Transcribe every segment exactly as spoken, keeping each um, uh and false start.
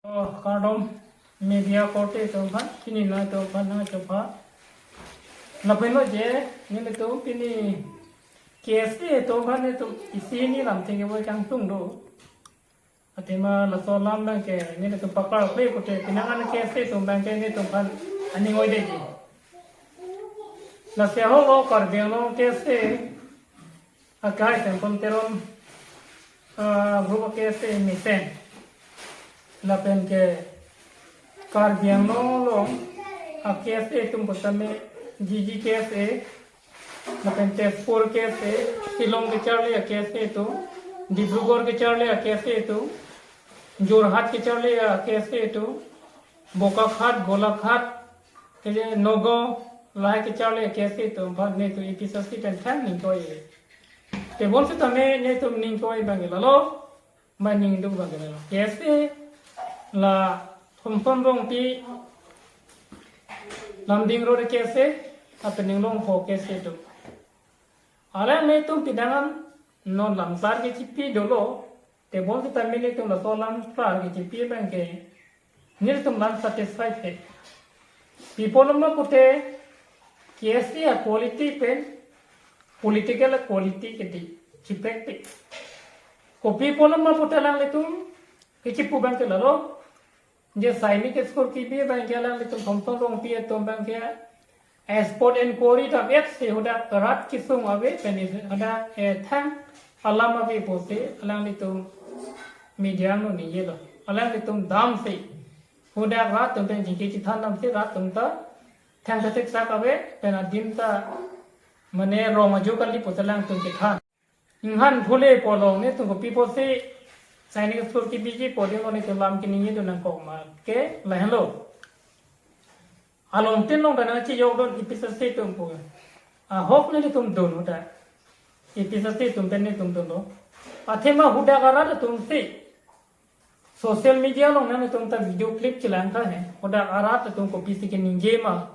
Oh, kardom media korte atum aphan, pini nangtum aphan nangchopha. Lapen lo je, nelitum pini K S A atum aphan nelitum isi hini lam thengke voi kangtung do. Athema laso alam abangke nelitum pakar kle pute pinangan K S A atum abangke nelitum aphan aning oidetji. Lasi ahok lo Karbi Anglong K S A akai Semkhon Teron, ah, group a-K S A mesen. Lapen ke Karbi Anglong along a-K S A atum pusitame G G K S A, lapen Tezpur K S A, Shillong kecharli a-K S A atum, Dibrugarh kecharli a-K S A atum, Jorhat kecharli a-K S A atum, Bokakhat, Golaghat, keje Nagaon, lahai kecharli a-K S A atum aphan nelitum A P S C pen thang ning koi. Tebon sitame nelitum ning koi abangke lalo, ma ning duk abangke lalo. K S A la Thomson Rongpi, Lumding Road K S A, lapen Ninglongpho K S A atum. Alanglitum pinangan non lamklar kechipi dolo, tebon sitame nelitum laso lamklar kechipi abangke nelitum la unsatisfied he. Pi apotlo ma pute K S A a-quality pen political quality kedi chiprekpik. Kopi apotlo ma pute alanglitum kechipu abangke lalo, je Sainik School kebi abangke alanglitum Thomson Rongpi atum abangke expert inquiry ta vet si hadak rat kesung ave pen hadak, eh, thang alam ave pusi alanglitum media along ningjelo. Alanglitum damsi hadak rat atum pen chingki chethan damsi rat atum ta thang katheksak ave pen adim ta mane rong ajo kali pusi alangtum kethan. Inghan phule pulo, nelitum kopi pusi Sainik School kebiji pu adim lo nelitum lam keningje dun nangkok ma ke lahenlo. Along tin long ta nangchijokdun A P S C atum pu. Ahok nelitum dun hadak. A P S C atum pen nelitum dunlo. Athema hadak arat atum si social media along nangtum ta video clip chelang tha he. Hadak arat atum kopisi keningje ma,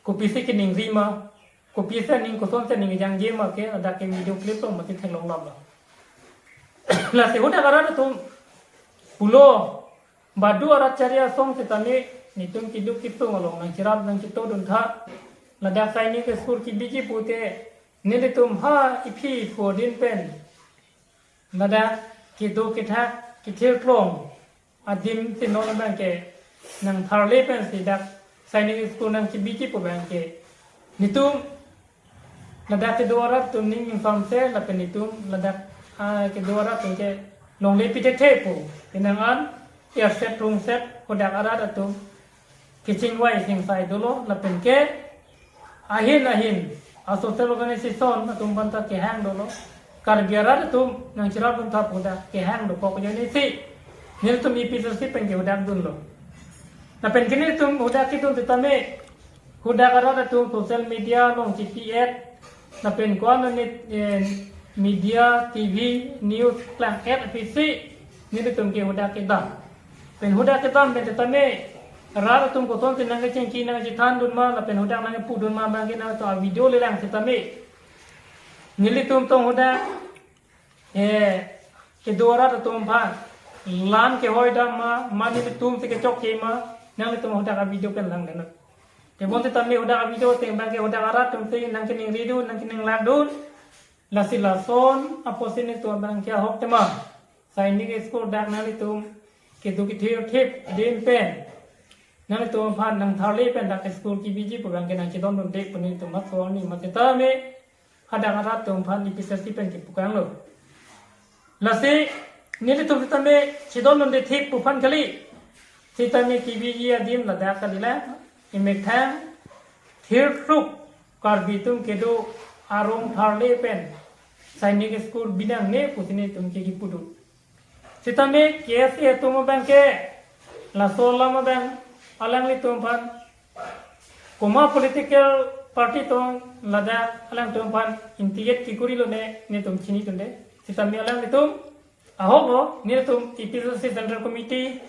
kopisi keningri ma, kopisi aning kosonsi aning jangje ma ke hadak ke video clip along mati theklong lam lo. Lasi hadak arat atum pulo, badu arat chari asong sitame nelitum keduk kesung along nangcherap nangchetodun tha. Ladak Sainik School kebiji pute nelitum ha iphi phodin pen ladak kedo kethak kethirklong adim si non abangke nangtharle pensi dak Sainik School nangkebiji pu abangke nelitum ladak kedo arat atum ning ingsamse lapen nelitum ladak, ah, kedo arat atum ke longle pithe pu pinangan erset rungset hadak arat atum kechingvai chingsai dolo lapen ke ahin ahin a-social organization atum aphan ta kehang dolo. Karbi arat atum nangcherapdun tha pu hadak kehang dokok ajoine si nelitum A P S C pen ke hadak dunlo. Lapen ke nelitum hadak kedun sitame hadak arat atum social media along chipi-et lapen ko-an ne, eh, media, T V, news klang-et aphi si nelitum ke hadak kedam. Pen hadak kedam pen sitame rat atum kosonsi nangkechengki nangchethandun ma lapen hadak nangkepudun ma abangke nangtum a-video lelang sitame nelitum tong hadak, eh, kedo arat atum aphan lam kehoi dam ma, ma nelitum si kechokche ma, nanglitum hadak a-video pen langdamnon. Tebon sitame hadak a-video ateng abangke hadak arat atum si nangkeningridun nangkeninglakdun. Lasi lason apotsi nelitum abangke ahok tema Sainik School dak nanglitum kedo kethirthip adim pen nanglitum aphan nangtharle pen dak school kebiji pu abangke nangchedondunde pu nelitum maso ni ma sitame hadak arat atum aphan A P S C pen kepukanglo. Lasi nelitum sitame chedondunde thik pu aphan kali. Sitame kebiji adim ladak kalilang, emethang thirthruk Karbi atum kedo arong tharle pen Sainik School binangne pusi nelitum ke kepudun. Sitame K S A atum abangke laso alam abang alanglitum aphan komat political party atum ladak alangtum aphan indicate kekurilo ne nelitum chinidunde. Sitame alanglitum ahok lo, nelitum A P S C Central Committee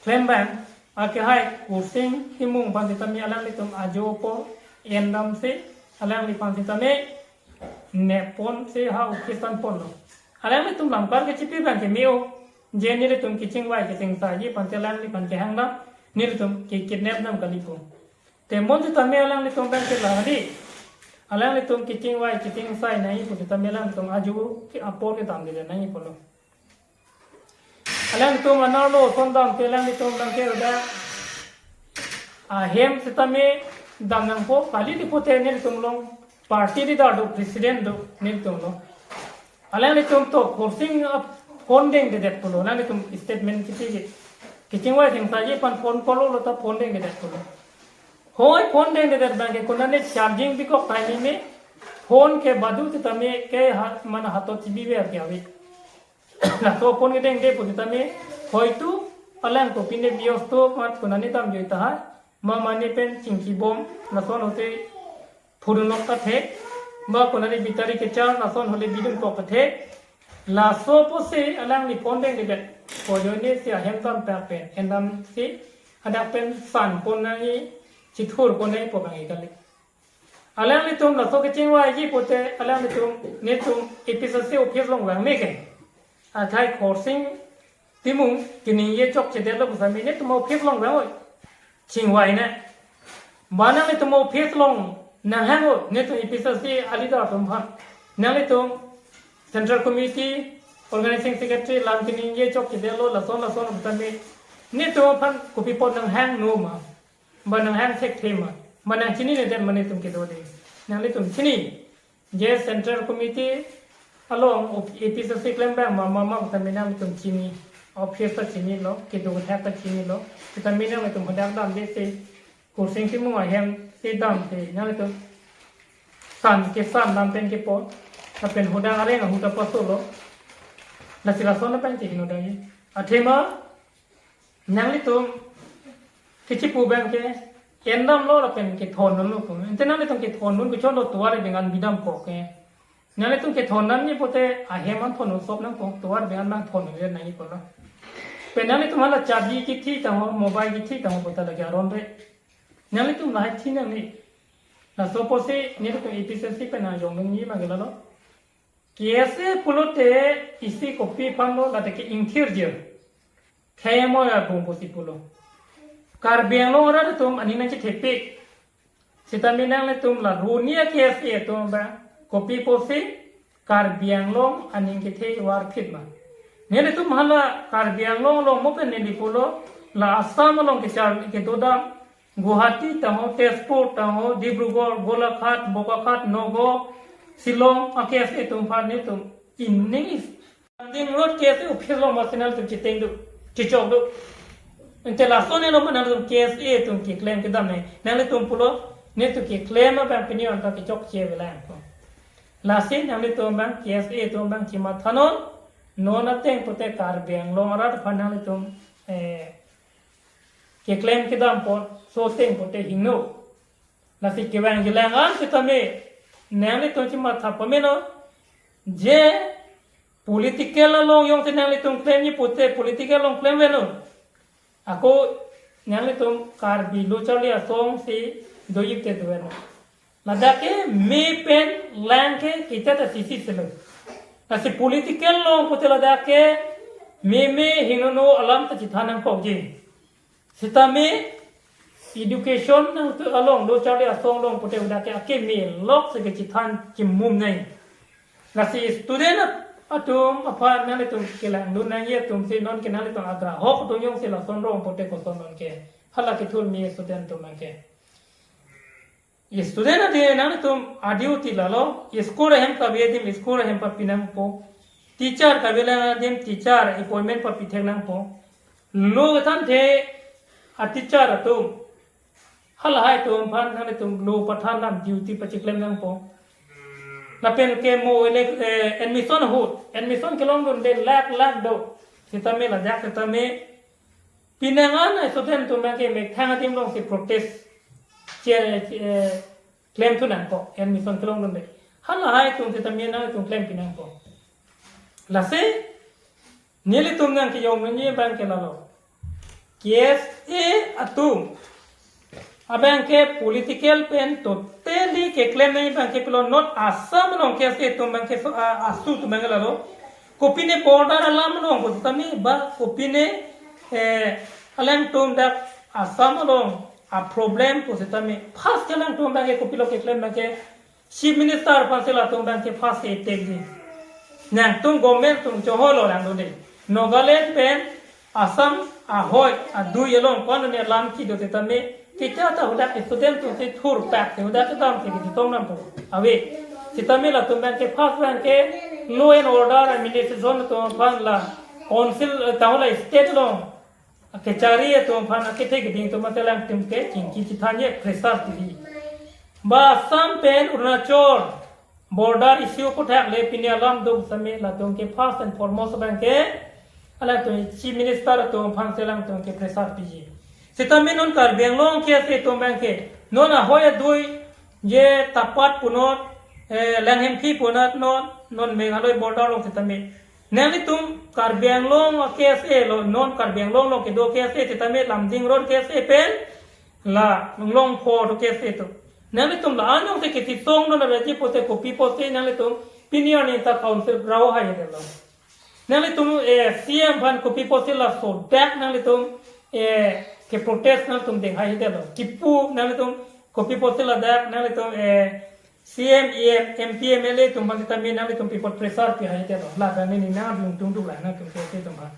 klem abang akehai Kursing Timung aphan sitame alanglitum ajopo endamsi alangliphan sitame neponsi ha ukisan ponlo. Alanglitum lamklar kechipi abangke me-o. Je nelitum kechingvai kechingsaiji aphan te alangliphan kehang dam, nelitum ke kidnap dam kali pu. Te mo sitame alanglitum abang ke lahadi. Alanglitum kechingvai kechingsai nangji pu sitame alanglitum ajo ke apor kedamde nangji pulo. Alanglitum anerlo ason dam te alanglitum abang ke uda ahem sitame dam nangpo, kali di pute nelitum along party leader do, president do, nelitum along. Alanglitum to Khorsing a phone dengdedet pulo, alanglitum statement kiti ke. Kechingvai kechingsaiji aphan phone call lo ta phone dengdedet pulo. Hoi phone dengdedet abang ke konane charging bikok time me phone ke badu sitame ke ha, mana hato chibi ver ke ave. Laso phone kedengde pu sitame hoitu alang kopine bios to mat konane damjoi tahai. Ma mane pen chingki bom, lason hote phudun lok ta thek. Ma konane bitari kechar, lason hole bidun kok ta thek. Laso pusi alangli phone dengdedet. Ko ajoine si ahem dam pak pen, en dam si hadak pen san pon nangji, chithur pon nangji pu abang ke kali. Alanglitum laso kechingvaiji pute alanglitum netum A P C C office along vangme ke. Athai Khorsing Timung kaningje chokchedetlo pu sitame netum office along vang oi. Chingvai ne. Ba nanglitum office along nanghang oi, netum A P C C a leader atum aphan. Nanglitum Central Committee, Organizing Secretary alam kaningje chokchedetlo, lason lason pu sitame netum aphan kopi apot nanghang no ma. Ba nanghang thekthe ma. Ba nangchininedet ma netum kedo de. Nanglitum chini. Je Central Committee along op-, A P C C klem abang ma ma ma sitame nangtum chini. Office ta chinilo, kedo thak ta chinilo. Sitame nangtum hadak damde si Khorsing Timung ahem si damde nangtum san ke san dam pen kepon. Lapen hadak areng ahut ta pasolo. Lasi lason pen chekino dai. Athema nanglitum kechipu abang ke endamlo lapen kethondunlo pu. Ante nanglitum kethondun kechotlo tovar abang an bidam kok ke. Nanglitum kethondunji pute ahem an thondun sop nangkok, tovar abang an nangthondunre nangji pulo. Pen nanglitum hala chabi kithi tangho, mobile kithi tangho puta lake aron re. Nanglitum lahai thi nangne. Laso pusi nelitum A P C C pen nangjongdunji abang ke lalo. K S A pulote isi kopi aphanlo, lake ingthirjir. Khei amoi abung pusi pulo. Karbi Anglong arat atum aning nangchethepik. Sitame nanglitum la roni a K S A atum abang kopi pusi Karbi Anglong aning kethe varphit ma. Nelitum hala Karbi Anglong along mo pen neli pulo, la Assam along kechar kedo dam, Guwahati tangho, Tezpur tangho, Dibrugarh, Golaghat, Bokaghat, Nagaon, Shillong, a K S A atum aphan netum ining is. Ding road K S A office along masi nangtum chiteng do, chichok do. Ante laso ne lo ma nangtum K S A atum keklem kedam ne. Nanglitum pulo, netum keklem abang pini anta kechokche avelang. Lasi nanglitum abang K S A atum abang chimathanon, non ateng pute Karbi Anglong arat aphan nanglitum, eh, keklem kedam apot, so ateng pute hingno. Lasi kevangjilang an sitame, nanglitum chimatha pameno, je political along jongsi nanglitum klemji pute political along klemveno. Ako nanglitum Karbi lo charli asong si doyip te doveno. Ladak ke me pen lang ke kita ta sisi selo. Lasi political along pute ladak ke meme hingno alam ta chithan nangkokji. Sitame education nangtum along lo charli asong along pute ladak ke akeme lok si kechithan chimum nai. Lasi student at-, atum aphan nanglitum kelangdun nangji atum si non ke nanglitum agrahok atum jongsi lason rong pute koson non ke. Hala kethur me student atum ke. Student adi nanglitum a-duty lalo, school ahem kave adim school ahem papi nangpo. Teacher kavelang adim teacher appointment papi thek nangpo. Lo kethan the a-teacher atum. Halahai atum aphan nanglitum lo pathan dam duty pachiklem nangpo. Lapen ke mo elek, eh, admission ahut, admission kelongdunde lakh lakh do. Sitame ladak sitame pinangan student atum abang ke methang adim along si protest che, che, klemthu nangpo, admission kelongdunde. Halahai atum sitame nangtum klem pinangpo. Lasi nelitum nangkejongdunji abang ke lalo. K S A atum abang ke political pen totally keklem nangji abang ke pulo, not Assam along K S A atum abang ke so, a, asu atum abang ke lalo. Kopine border alam along pu setame ba kopine, eh, alangtum dak Assam along a-problem pu setame first ke alangtum abang ke kopilo keklem abang ke Chief Minister aphansi latum abang ke first ke attack ji. Nangtum government atum choholo nang do de. Nagaland pen Assam ahoi adui along ko-an ne alam kedo setame, kita ta hadak student atum si thurpak si hadak kedam si ketong nangpo. Ave. Setame latum abang ke first abang ke law and order administration atum aphan la council, eh, ta hala state along kachari atum aphan akethe keding atum ate alangtum ke chingki chithanye pressure pipi. Ba Assam pen Arunachal border issue aphuthak le pini alam do setame latum ke first and foremost abang ke alangtum Chief Minister atum aphansi alangtum ke pressure piji. Setame non Karbi Anglong KSA atum abang ke non ahoi adui je Tapat punot, eh, Langhemkhi punot non, non Meghalaya border along setame nanglitum Karbi Anglong KSA lo, non Karbi Anglong along kedo KSA setame Lumding Road KSA pen la Lunglong Pho do KSA atum. Nanglitum la-an along si kechisong do na raji pote kopi pote nanglitum pini arni ta council grow hai de lo. Nanglitum, eh, CM aphan kopi pote laso dak nanglitum, eh, ke protest nanglitum deng hai de lo. Kipu nanglitum kopi pote ladak nanglitum, eh, CM, EM, MP, MLA atum aphan setame nanglitum pi apot pressure pi hai de lo. La abang ni nang lungtung duk la nangtum KSA atum aphan.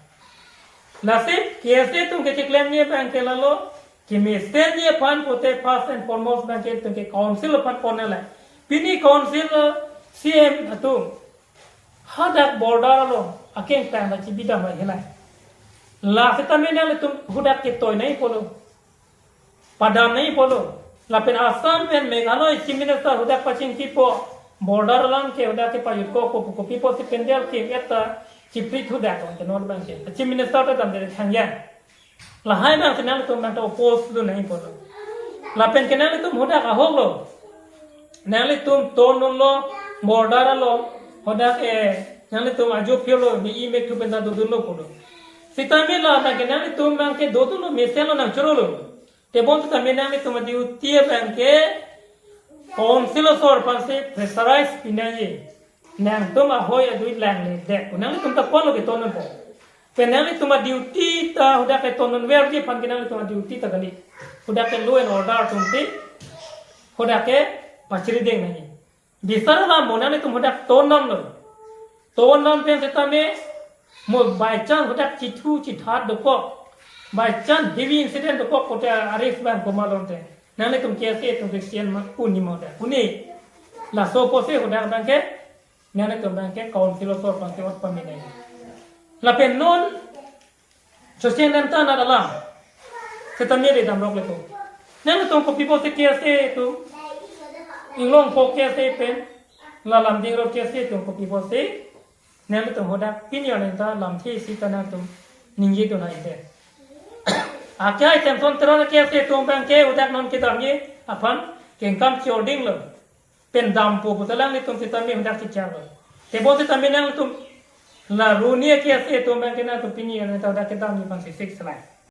Lasi KSA atum kecheklemji abang ke lalo, kemesen ji aphan pote first and foremost abang ke itum ke council aphan pon nanglang. Pini council, eh, CM atum hadak border along akeng tang la chibidam hai helai. La setame nanglitum hadak ketoi nangji pulo. Padam nangji pulo. Lapen Assam pen Meghalaya Chief Minister hadak pachingkipo, border alam ke hadak ke pajutko ko kopi pote si pandal ke-et ta chiprit hadak ke non abang ke. Chief Minister ta damde thang ya. Lahai abang si nanglitum abang ta oppose do nangji pulo. Lapen ke nanglitum hadak ahok lo. Nanglitum ton lo border along hadak, eh, nanglitum ajo phio lo mi i mek thu pen ta dodun lo pulo. Setame la abang ke nanglitum abang ke dodun lo mesen lo nangchoro lo. Tebon setame nanglitum a-duty abang ke council asor aphansi pressurize pi nangji. Nangtum ahoi adui langledet pu nanglitum ta konlo keton nangpo. Pen nanglitum a-duty ta hadak ke ton nangverji aphan ke nanglitum a-duty ta kali. Hadak ke law and order atum si hadak ke pachiri deng nangji. Bisar alam mo nanglitum hadak ton damlo. Ton dam pen setame mo by chance hadak chithu chithat dokok, by chance heavy incident dokok pote a-risk abang komat lo te, nanglitum KSA atum risk ma un-e ma hadak un-e. Laso apotsi hadak abang ke nanglitum abang ke council asor aphansi ot pame nangji. Lapen non Sosien dan ta nat alam setame le damrok le ko. Nanglitum kopi pote KSA atum, Lunglong Pho KSA pen la Lumding Road KSA atum kopi pote nanglitum hadak pini arni ta lamthe isi ta nangtum ningje dun hai de. Akai Samson Teron KSA atum abang ke hadak non kedamji aphan kengkam chording lo. Pen dampo pu ta alanglitum setame hadak chichar lo. Tebon setame nanglitum la Roni KSA atum abang ke nangtum pini arni ta hadak kedamji aphansi sik selai.